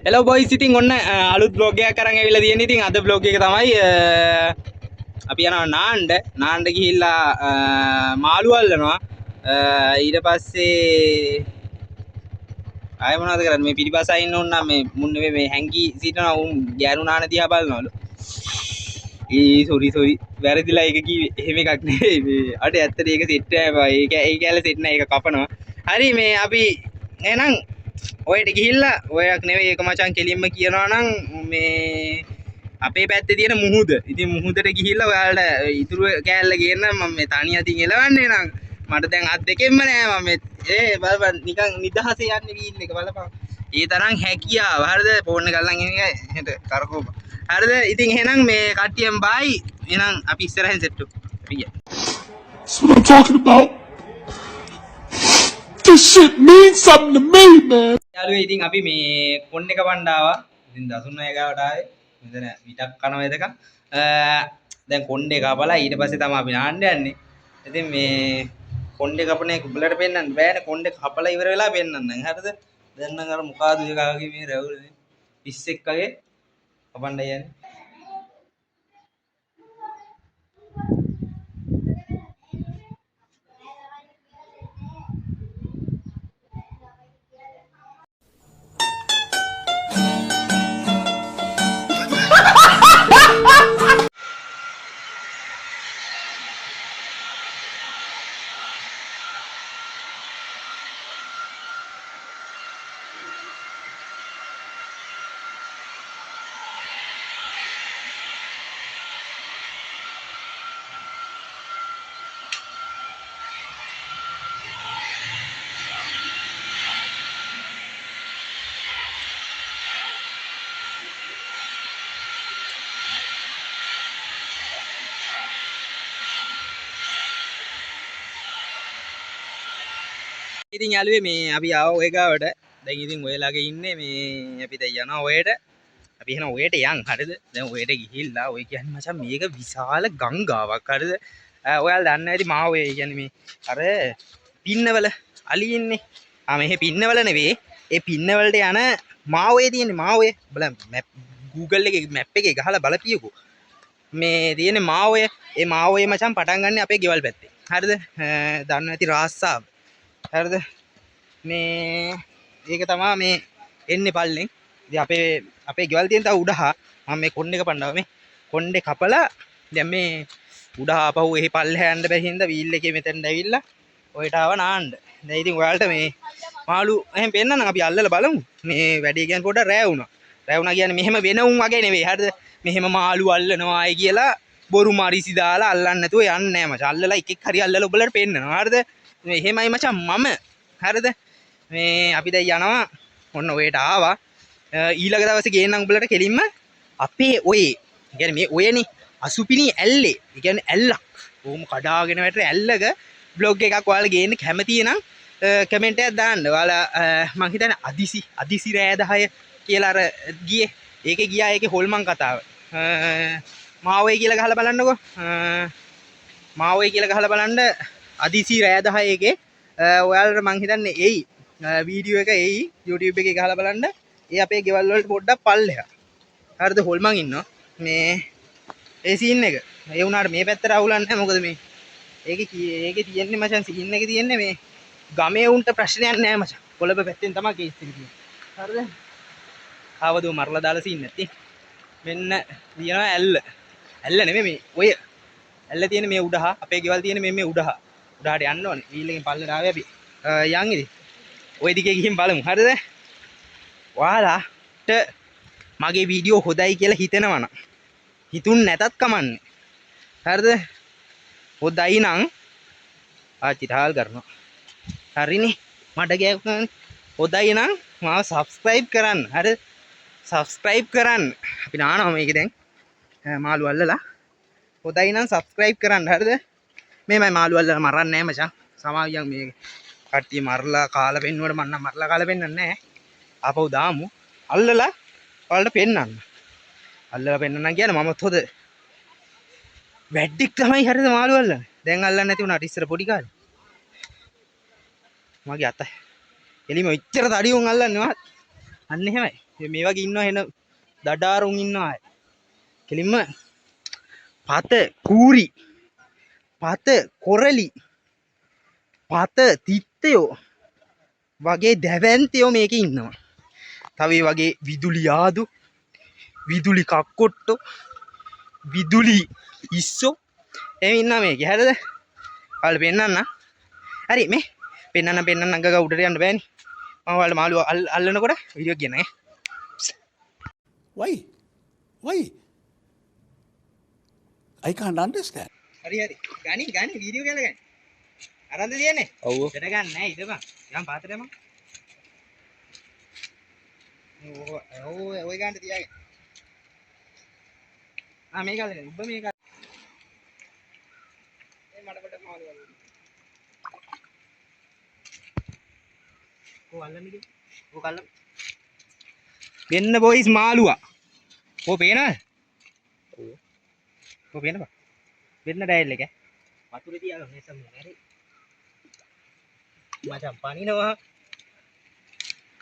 Hello boys, ඉතින් ඔන්න අලුත් බ්ලොග් එකක් අරන් ඇවිල්ලා තියෙන්නේ. ඉතින් අද බ්ලොග් එක තමයි අපි යනවා නාන්න. නාන්න ගිහිල්ලා මාළු අල්ලනවා. ඊට පස්සේ ආයෙ මොනවද කරන්නේ? මේ පිටිපස්ස ඉන්න ඕන නම් මේ මුන් නෙවෙයි, මේ හැංගී සිටිනවා. උන් ගෑනු නාන දිහා බලනවලු. ඒ සෝරි සෝරි, වැරදිලා ඒක කිව්වේ. එහෙම එකක් නෙවෙයි මේ. අඩේ ඇත්තට ඒක සෙට් නෑ බා. ඒක ඒ කැලේ සෙට් නෑ, ඒක කපනවා. හරි, මේ අපි එහෙනම් ඔයට ගිහිල්ලා, ඔයක් නෙවෙයි ඒක මචං, කෙලින්ම කියනවා නම් මේ අපේ පැත්තේ තියෙන මුහුද. ඉතින් මුහුදට ගිහිල්ලා ඔයාලට ඉතුරු කෑල්ල ගේන්න. මම මේ තනි අතින් එලවන්නේ නම් මට දැන් අත් දෙකෙන්ම නෑ. මම මේ ඒ බලපන්, නිකන් නිදහසේ යන්නේ වීල් එක බලපන්. ඒ තරම් හැකියාව. හරිද? ෆෝන් එක අල්ලන් ඉන්න එක හෙට කරකෝප. හරිද? ඉතින් එහෙනම් මේ කට්ටියම බයි. එහෙනම් අපි ඉස්සරහින් සෙට් වෙමු. අපි ගියා. That's what I'm talking about. This shit means something to me, man. යාළුවේ, ඉතින් අපි මේ කොන් එක වණ්ඩ ආවා. ඉතින් දසුන් අය ගාවට ආවේ. මෙතන විටක් කනවා එතකන්. දැන් කොණ්ඩේ කපලා ඊට පස්සේ තමයි අපි නාන්න යන්නේ. ඉතින් මේ කොණ්ඩේ කපන එක උඹලට පෙන්වන්න බෑනේ. කොණ්ඩේ කපලා ඉවර වෙලා පෙන්වන්නම්. හරිද? දැන් නම් අර මොකාද ඔය කාගේ මේ රැවුලනේ. පිස්සෙක් වගේ කපන්න යන්නේ. ඉතින් යාළුවේ, මේ අපි ආවා ඔය ගාවට. දැන් ඉතින් ඔය ළඟ ඉන්නේ මේ අපි දැන් යනවා ඔයට. අපි එහෙනම් ඔයට යන්. හරිද? දැන් ඔයට ගිහිල්ලා, ඔය කියන්නේ මචං මේක විශාල ගංගාවක්. හරිද? ඔයාලා දන්නවා ඇති මා ඔය කියන්නේ මේ අර පින්නවල අලි ඉන්නේ. ආ, මෙහෙ පින්නවල නෙවෙයි. ඒ පින්නවලට යන මා ඔය තියෙන්නේ මා ඔය. බලන්න මැප් Google එකේ මැප් එකේ ගහලා බලපියකෝ. මේ තියෙන්නේ මා ඔය. ඒ මා ඔය මචං පටන් ගන්න අපේ ගෙවල් පැත්තේ. හරිද? දන්නවා ඇති රාස්සාව. හරිද? මේ ඒක තමා මේ එන්නේ පල්ලෙන්. ඉතින් අපේ අපේ ගෙවල් තියෙන තව උඩහා. මම මේ කොණ්ඩේ කපන්නවා. මේ කොණ්ඩේ කපලා දැන් මේ උඩහා ආපහු එහි පල්ලෙහා යන්න බැරි හින්දා වීල් එකේ මෙතෙන්ට ඇවිල්ලා ඔයට ආව නාන්න. දැන් ඉතින් ඔයාලට මේ මාළු එහෙම පෙන්නන්නම්, අපි අල්ලලා බලමු. මේ වැඩේ කියන්නේ පොඩ්ඩක් රෑ වුණා. රෑ වුණා කියන්නේ මෙහෙම වෙන උන් වගේ නෙවෙයි. හරිද? මෙහෙම මාළු අල්ලනවා අය කියලා බොරු මරිසි දාලා අල්ලන්න නැතුව යන්නේ නෑ මචං. අල්ලලා එකෙක් හරි අල්ලලා ඔයාලට පෙන්නනවා. හරිද? මේ එහෙමයි මචං මම. හරිද? මේ අපි දැන් යනවා. ඔන්න ඔයට ආවා. ඊළඟ දවසේ ගේන්නම් උඹලට කෙලින්ම අපේ ඔය. ඒ කියන්නේ මේ ඔයනේ අසුපිනි ඇල්ලේ. ඒ කියන්නේ ඇල්ලක්. කොහොම කඩාගෙන වැටෙන ඇල්ලක බ්ලොග් එකක් ඔයාලා ගේන්න කැමති නම් කමෙන්ට් එකක් දාන්න. ඔයාලා මං හිතන්නේ අදිසි අදිසි රෑ 10 කියලා අර ගියේ. ඒකේ ගියා, ඒකේ හොල්මන් කතාව. මාවොය කියලා ගහලා බලන්නකෝ. මාවොය කියලා ගහලා බලන්න අදිසි රෑ 10 එකේ ඔයාලට මං හිතන්නේ එයි වීඩියෝ එක එයි. YouTube එකේ ගහලා බලන්න. ඒ අපේ ගෙවල් වලට පොඩ්ඩක් පල්ලෙහා. හරිද? හොල්මන් ඉන්නවා. මේ ඒ සීන් එක. ඒ වුණාට මේ පැත්තට අවුලක් නැහැ. මොකද මේ ඒකේ ඒකේ තියෙන්නේ මචං සීන් එකේ තියෙන්නේ මේ ගමේ උන්ට ප්‍රශ්නයක් නෑ මචං. කොළඹ පැත්තෙන් තමයි කේස් එක තියෙන්නේ. හරිද? කවදෝ මරලා දාලා සීන් නැති. මෙන්න තියෙනවා ඇල්ල. ඇල්ල නෙමෙයි, මේ ඔය ඇල්ල තියෙන මේ උඩහා, අපේ ගෙවල් තියෙන මේ මේ උඩහා. උඩහාට යන්න ඕනේ. වීල් එකෙන් පල්ලට ආවේ අපි. යන් ඉතින්. ඔය දිගේ ගිහින් බලමු. හරිද? ඔයාලාට මගේ වීඩියෝ හොඳයි කියලා හිතෙනවා නම්, හිතුන් නැතත් කමන්නේ. හරිද? හොඳයි නම් ආච්චි ටහල් කරනවා. හරිනේ. මට ගෑවුනානේ. හොඳයි නම් මාව සබ්ස්ක්‍රයිබ් කරන්න. හරිද? සබ්ස්ක්‍රයිබ් කරන්න. අපි නානවා මේකේ දැන්. මාළු අල්ලලා. හොඳයි නම් සබ්ස්ක්‍රයිබ් කරන්න. හරිද? මේමයි මාළු අල්ලලා මරන්නේ නෑ මචං. සමාවියන් මේ කට්ටිය මරලා කාලා පෙන්නුවට මං නම් මරලා කාලා පෙන්නන්නේ නෑ. ආපහු දාමු. අල්ලලා ඔයාලට පෙන්නන්න. අල්ලලා පෙන්නන්නම් කියන්නේ මමත් හොද වැඩ්ඩෙක් තමයි. හරිද? මාළු අල්ලන්නේ. දැන් අල්ලන්නේ නැති වුණාට ඉස්සර පොඩි කාලේ. මගේ අත එලිම එච්චර තඩි උන් අල්ලන්නේ වත්. අන්න එහෙමයි. මේ වගේ ඉන්නවා එන දඩාරුන් ඉන්නවා. කෙලින්ම පත කූරි, පත කොරලි, පත තිත්තයෝ වගේ දැවැන්තයෝ මේකේ ඉන්නවා. තව ඒ වගේ විදුලි යාදු, විදුලි කක්කොට්ටෝ, විදුලි ඉස්සෝ එහෙම ඉන්නවා මේකේ. හරිද? ඔයාලට පෙන්නන්න. හරි මේ පෙන්නන්න පෙන්නන්න ගග උඩට යන්න බෑනේ. මම ඔයාලට මාළුව අල්ලනකොට වීඩියෝ එක කියන්නම් ඈ. Why? Why? I can't understand. හරි හරි. ගනි ගනි වීඩියෝ කියලා ගනි. අරන්ද තියන්නේ? ඔව්. උඩට ගන්න නෑ ඉඳපන්. යම් පාත්‍රය යමන්. ඔව් ඔය ගන්න තියාගෙන. ආ මේක අල්ලගෙන. උඹ මේක අල්ල. ඒ මට පොඩ්ඩක් මාළු අල්ලන්න. ඔව් අල්ලන්න කිව්වා. ඔව් අල්ලන්න. වෙන්න බොයිස් මාළුවා. ඔව් පේනවද? ඔව්. ඔව් පේනවා. වෙන්න ඩයල් එක. වතුරේ තියාගන්න මේ සම්මු හරි. මචං පනිනවා.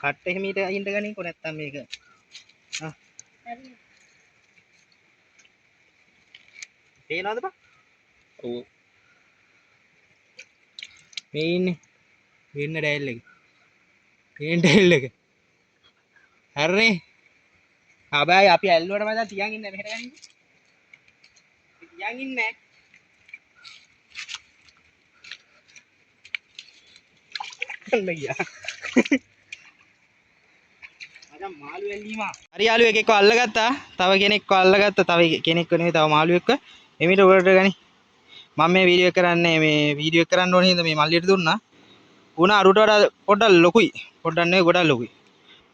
කට්ට එහෙම ඊට අයින්ට ගනින්කො නැත්තම් මේක. ආ. පේනවද බං? ඔව්. මේ ඉන්නේ. වෙන්න ඩයල් එක. වෙන්න ඩයල් එක. හරිනේ. හැබැයි අපි ඇල්ලුවට මචං තියන් ඉන්නේ මෙහෙට ගනින්කො. අපි තියන් ඉන්නේ. අල්ල ගියා. මචං මාළු ඇල්ලීම. හරි යාළුවෙක් එක්ක අල්ලගත්තා. තව කෙනෙක්ව අල්ලගත්තා. තව කෙනෙක්ව නෙවෙයි තව මාළුවෙක්ව. එමිට උඩට ගනි. මම මේ වීඩියෝ එක කරන්නේ මේ වීඩියෝ එක කරන්න ඕන හින්දා මේ මල්ලියට දුන්නා. උනා අරුට වඩා පොඩ්ඩක් ලොකුයි. පොඩ්ඩක් නෙවෙයි ගොඩක් ලොකුයි.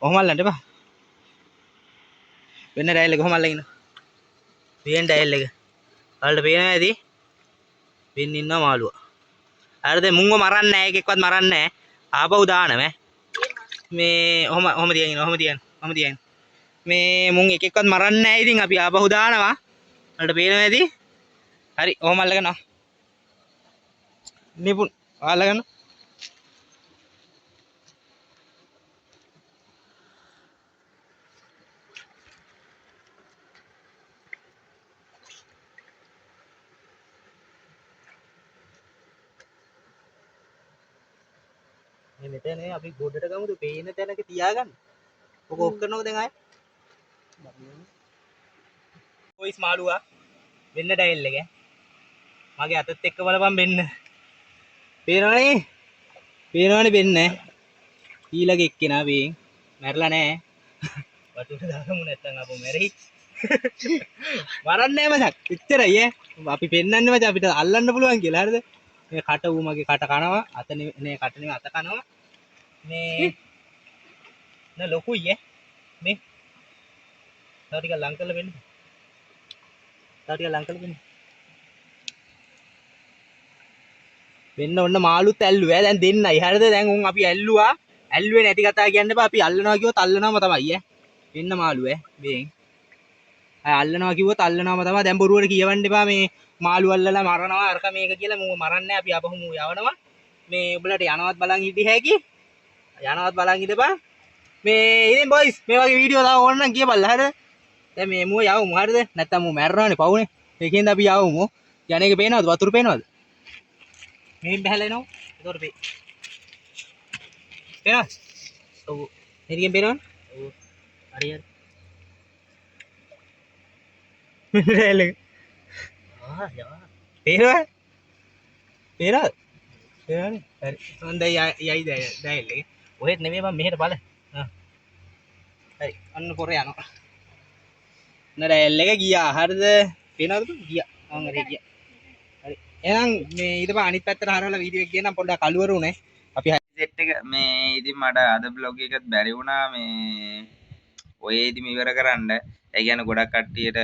ඔහොම අල්ලන්න එපා. වෙන ඩයල් එක කොහොම අල්ලගෙන ඉන්න? වෙන ඩයල් එක. ඔයාලට පේනවා ඇති. වෙන්න ඉන්නවා මාළුවා. හරිද? මුංගව මරන්නේ නැහැ, එකෙක්වත් මරන්නේ නැහැ. ආපහු දානම ඈ. මේ ඔහොම ඔහොම තියන් ඉන්න, ඔහොම තියන්, ඔහොම තියන්. මේ මුං එකෙක්වත් මරන්නේ නැහැ. ඉතින් අපි ආපහු දානවා. ඔයාලට පේනවා ඇති. හරි, ඔහොම අල්ලගෙන ආ. නිපුන් අල්ලගන්න. මේ මෙතන නේ අපි ගොඩට ගමුද? පේන තැනක තියාගන්න. ඔක ඔෆ් කරනකො දැන් ආයෙ. ඔයිස් මාළුවා වෙන්න ඩයල් එක. මගේ අතත් එක්ක බලපන් වෙන්න. පේනවනේ? පේනවනේ වෙන්න. ඊළඟ එක්කෙනා වෙන්. මැරලා නෑ. වතුර දාගමු නැත්තම් අපෝ මැරෙයි. මරන්නේ නෑ මචං. එච්චරයි ඈ. අපි පෙන්නන්නේ මචං අපිට අල්ලන්න පුළුවන් කියලා. හරිද? මේ කට ඌ මගේ කට කනවා. අත නේ කට නෙවෙයි අත කනවා. මේ නෑ ලොකුයි ඈ. මේ තව ටිකක් ලං කරලා වෙන්න. තව ටිකක් ලං කරලා වෙන්න. වෙන්න ඔන්න මාළුත් ඇල්ලුවා ඈ. දැන් දෙන්නයි. හරිද? දැන් උන් අපි ඇල්ලුවා. ඇල්ලුවේ නැති කතා කියන්න එපා. අපි අල්ලනවා කිව්වොත් අල්ලනවම තමයි ඈ. වෙන්න මාළු ඈ. මේ අය අල්ලනවා කිව්වොත් අල්ලනවම තමයි. දැන් බොරුවට කියවන්න එපා මේ මාළු අල්ලලා මරනවා අරක මේක කියලා. මූව මරන්නේ නැහැ. අපි ආපහු මූව යවනවා. මේ උඹලට යනවත් බලන් හිටිය හැකි. යනවත් බලන් හිටපන්. මේ ඉතින් බොයිස් මේ වගේ වීඩියෝ තව ඕන නම් කියපල්ලා. හරිද? දැන් මේ මූව යවමු. හරිද? නැත්තම් මූව මැරෙනවනේ පවුනේ. ඒකෙන්ද අපි යවමු. යන එක පේනවද? වතුර පේනවද? මෙහෙන් බහැලා එනවා. එතකොට පේනවද? ඔව්. මේ ටිකෙන් පේනවනේ? ඔව්. හරි හරි. මෙන්න එක. ආ යා. පේනවද? පේනවද? පේනවනේ. හරි. හොඳයි යයි දැන් එක. ඔහෙත් නෙමෙයි බං මෙහෙට බල. ආ. හරි. අන්න පොර යනවා. නෑ රැල්ල එක ගියා. හරිද? පේනවද බං? ගියා. මං හරි ගියා. හරි. එහෙනම් මේ ඊට පස්සේ අනිත් පැත්තට හරවලා වීඩියෝ එක ගියනම් පොඩ්ඩක් කළුවර උනේ. අපි සෙට් එක මේ ඉතින් මට අද බ්ලොග් එකත් බැරි වුණා මේ ඔය ඉතින් ඉවර කරන්න. ඒ කියන්නේ ගොඩක් කට්ටියට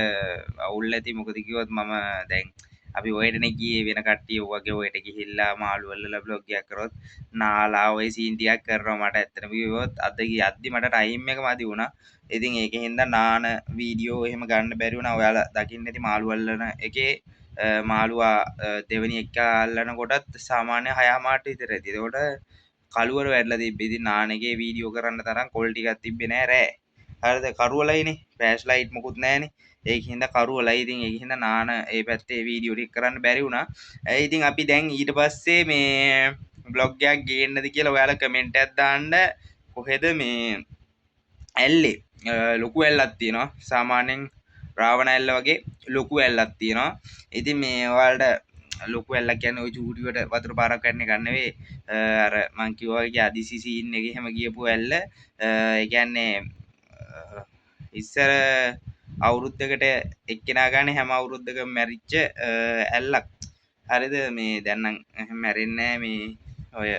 අවුල් ඇති. මොකද කිව්වොත් මම දැන් අපි ඔයටනේ ගියේ වෙන කට්ටිය ඔයගේ ඔයට ගිහිල්ලා මාළු වලලා බ්ලොග් එකක් කරොත් නාලා ඔය සීන් ටිකක් කරනවා. මට ඇත්තටම කිව්වොත් අද ගියද්දි මට ටයිම් එක මදි වුණා. ඉතින් ඒකෙන් හින්දා නාන වීඩියෝ එහෙම ගන්න බැරි වුණා. ඔයාලා දකින්න ඇති මාළු අල්ලන එකේ මාළුවා දෙවෙනි එක අල්ලන කොටත් සාමාන්‍ය හයමාරට විතර ඇති. එතකොට කළුවර වැටලා තිබ්බේ. ඉතින් නාන එකේ වීඩියෝ කරන්න තරම් කොල් ටිකක් තිබ්බේ නෑ රෑ. හරිද? කරුවලයිනේ, ෆ්ලෑෂ් ලයිට් මොකුත් නැහනේ. ඒක හින්දා කරුවලයි. ඉතින් ඒක හින්දා නාන ඒ පැත්තේ වීඩියෝ ටික කරන්න බැරි වුණා. ඉතින් අපි දැන් ඊට පස්සේ මේ බ්ලොග් එකක් ගේන්නද කියලා ඔයාලා කමෙන්ට් එකක් දාන්න. කොහෙද මේ ඇල්ලේ ලොකු ඇල්ලක් තියෙනවා. සාමාන්‍යයෙන් රාවණ ඇල්ල වගේ ලොකු ඇල්ලක් තියෙනවා. ඉතින් මේ ඔයාලට ලොකු ඇල්ලක් කියන්නේ ඔය චූටිවට වතුර පාරක් වැටෙන එකක් නෙවෙයි. අර මං කිව්වා වගේ අදිසි සීන් එකේ එහෙම ගියපු ඇල්ල. ඒ කියන්නේ ඉස්සර අවුරුද්දකට එක්කෙනා ගානේ හැම අවුරුද්දකම මැරිච්ච ඇල්ලක්. හරිද? මේ දැන් නම් එහෙම මැරෙන්නේ නෑ. මේ ඔය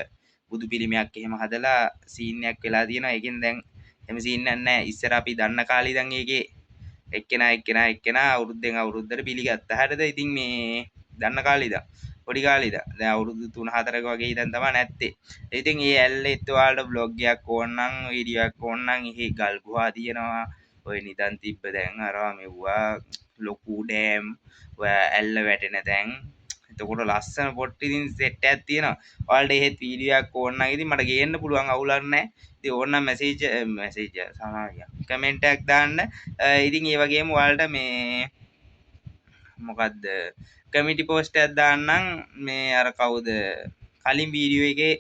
බුදු පිළිමයක් එහෙම හදලා සීන් එකක් වෙලා තියෙනවා. ඒකෙන් දැන් එහෙම සීන් එකක් නෑ. ඉස්සර අපි දන්න කාලේ ඉඳන් ඒකේ එක්කෙනා එක්කෙනා එක්කෙනා අවුරුද්දෙන් අවුරුද්දට පිළිගත්තා. හරිද? ඉතින් මේ දන්න කාලේ ඉඳන්, පොඩි කාලේ ඉඳන්, දැන් අවුරුදු 3-4ක වගේ ඉඳන් තමයි නැත්තේ. ඉතින් ඒ ඇල්ලෙත් ඔයාලට බ්ලොග් එකක් ඕන නම්, වීඩියෝ එකක් ඕන නම්, එහි ගල් ගුහා තියෙනවා. ඔය නිදන් තිබ්බ දැන් අරවා මෙව්වා ලොකු ඩෑම්, ඔය ඇල්ල වැටෙන තැන්. එතකොට ලස්සන පොට් ඉතින් සෙට් එකක් තියෙනවා. ඔයාලට එහෙත් වීඩියෝ එකක් ඕන නම් ඉතින් මට ගේන්න පුළුවන්, අවුලක් නැහැ. ඉතින් ඕන නම් මැසේජ් මැසේජ් සමාගියා කමෙන්ට් එකක් දාන්න. ඉතින් ඒ වගේම ඔයාලට මේ මොකද්ද කමිටි පෝස්ට් එකක් දාන්නම්. මේ අර කවුද කලින් වීඩියෝ එකේ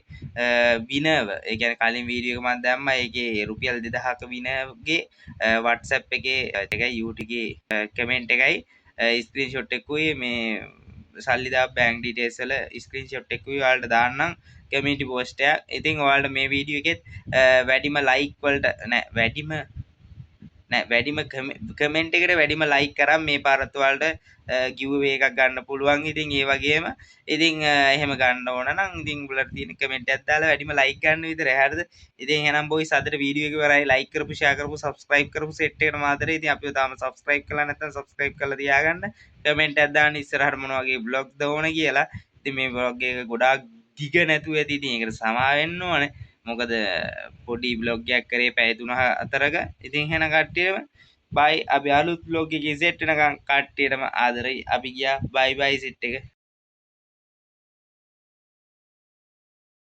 විනර්ව, ඒ කියන්නේ කලින් වීඩියෝ එක මම දැම්මා, ඒකේ රුපියල් 2000ක විනර්ගේ WhatsApp එකේ එකයි YouTube එකේ කමෙන්ට් එකයි ස්ක්‍රීන්ෂොට් එකකුයි මේ සල්ලි දාපු බැංක් ඩීටේල්ස් වල ස්ක්‍රීන්ෂොට් එකකුයි ඔයාලට දාන්නම් කමියුනිටි පෝස්ට් එකක්. ඉතින් ඔයාලට මේ වීඩියෝ එකෙත් වැඩිම ලයික් වලට නෑ, වැඩිම නෑ, වැඩිම කමෙන්ට් එකට වැඩිම ලයික් කරන් මේ පාරත් ඔයාලට ගිව් අවේ එකක් ගන්න පුළුවන්. ඉතින් ඒ වගේම ඉතින් එහෙම ගන්න ඕන නම් ඉතින් උඹලට තියෙන කමෙන්ට් එකක් දාලා වැඩිම ලයික් ගන්න විතරයි. හරිද? ඉතින් එහෙනම් බොයිස්, අදට වීඩියෝ එක ඉවරයි. ලයික් කරපු, ෂෙයා කරපු, සබ්ස්ක්‍රයිබ් කරපු සෙට් එකට මාතරේ. ඉතින් අපිව තාම සබ්ස්ක්‍රයිබ් කරලා නැත්නම් සබ්ස්ක්‍රයිබ් කරලා තියාගන්න. කමෙන්ට් එකක් දාන්න ඉස්සරහට මොන වගේ බ්ලොග් ද ඕන කියලා. ඉතින් මේ බ්ලොග් එක ගොඩාක් දිග නැතුව ඇති. ඉතින් ඒකට සමා වෙන්න ඕනේ. මොකද පොඩි බ්ලොග් එකක් කරේ පැය 3-4ක. ඉතින් එහෙනම් කට්ටියම බයි. අපි අලුත් බ්ලොග් එකකින් සෙට් වෙනකන් කට්ටියටම ආදරෙයි. අපි ගියා. බයි බයි සෙට් එක.